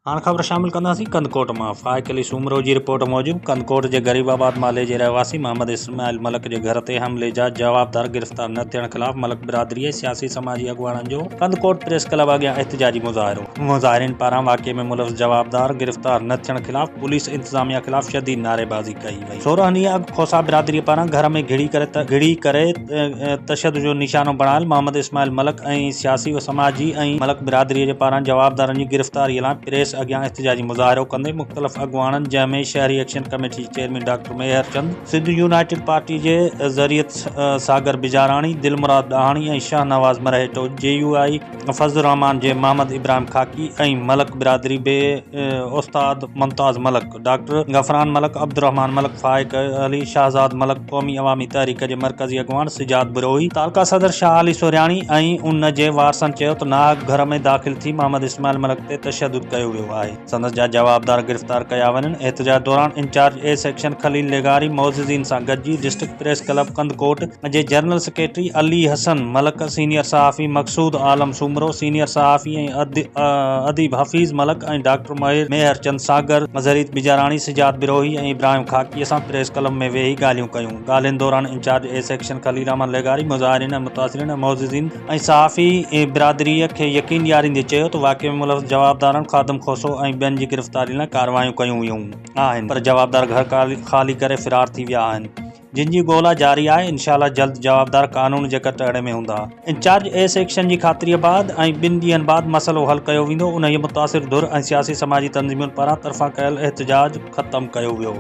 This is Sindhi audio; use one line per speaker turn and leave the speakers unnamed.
هاڻ خبر شامل ڪنداسين ڪنڌڪوٽ مان. فائق علي سومرو جي رپورٽ موجب ڪنڌڪوٽ جي غريب آباد محلي جي رهواسي محمد اسماعيل ملڪ جي گهر تي حملي جا جوابدار گرفتار نه ٿيڻ خلاف ملڪ برادري ۽ سياسي سماجي اڳواڻن جو ڪنڌڪوٽ پريس ڪلب اڳيان احتجاجي مظاهرو. مظاهرين پاران واقعي ۾ ملوث جوابدار گرفتار نه ٿيڻ خلاف پوليس انتظاميا خلاف شديد نعريبازي ڪئي وئي. 16 ڏينهن اڳ کوسا برادري پاران گهر ۾ گهڙي ڪري گهڙي ڪري تشدد جو نشانو بڻايل محمد اسماعيل ملڪ ۽ سياسي و سماجي ۽ ملڪ برادري جي پاران جوابدارن جي گرفتاري لاء پريس اڳيان احتجاجي مظاهرو ڪندي مختلف اڳواڻن جنهن ۾ شهري ايڪشن ڪميٽي جي chairman doctor Mehar Chand, Sindh united party جي ذريعت ساگر بجاراڻي، دلمراد ڏاهاڻي ۽ شاهنواز مرهيٽو، جي يو آء فضل الرحمان جي محمد ابراهيم خاڪي ۽ ملڪ برادري بي استاد ممتاز ملڪ، ڊاڪٽر غفران ملڪ، عبدالرحمان ملڪ، فائق علي، شهزاد ملڪ، قومي عوامي تحريڪ جي مرڪزي اڳواڻ سجاد بروهي، تعلقه صدر شاهه علي سورياڻي ۽ ان جي وارثن چيو ته ناحق گهر ۾ داخل ٿي محمد اسماعيل ملڪ تي تشدد ڪيو ويو آهي، سندس جا جوابدار گرفتار ڪيا وڃن، احتجاج دوران انچارج اي سيڪشن خليل لغاري معززين سان گڏجي ڊسٽرڪٽ پريس ڪلب ڪنڌڪوٽ جي general secretary Ali Hassan Malik, senior صحافي مقصود عالم سومرو، سينيئر صحافي ۽ اديب حفيظ ملڪ ۽ ڊاڪٽر ميهر چند ساگر، مظهريت بجاراڻي، سجاد بروهي ۽ ابراهيم خاڪيء سان پريس ڪلب ۾ ويهي ڳالهيون ڪيون. ڳالهين دوران incharge A section Khalil Ahmed لغاري مظاهرين ۽ متاثرين ۽ معززين ۽ صحافي برادريء کي يقين ڏياريندي چيو ته واقعي ۾ ملوث جوابدارن خادم کوسو ۽ ٻين جي گرفتاري لاء ڪارروايون ڪيون ويون آهن پر جوابدار گهر خالي ڪري فرار ٿي ويا آهن. جن جي ڳولا جاري آهي، انشاء الله جلد جوابدار قانون جي ڪٽهڙي ۾ هوندا. انچارج اي سيڪشن جي خاطريء بعد ۽ ٻن ڏينهن بعد مسئلو حل ڪيو ويندو، انهيء متاثر ڌر ۽ سياسي سماجي تنظيمن پاران طرفان ڪيل احتجاج ختم ڪيو ويو.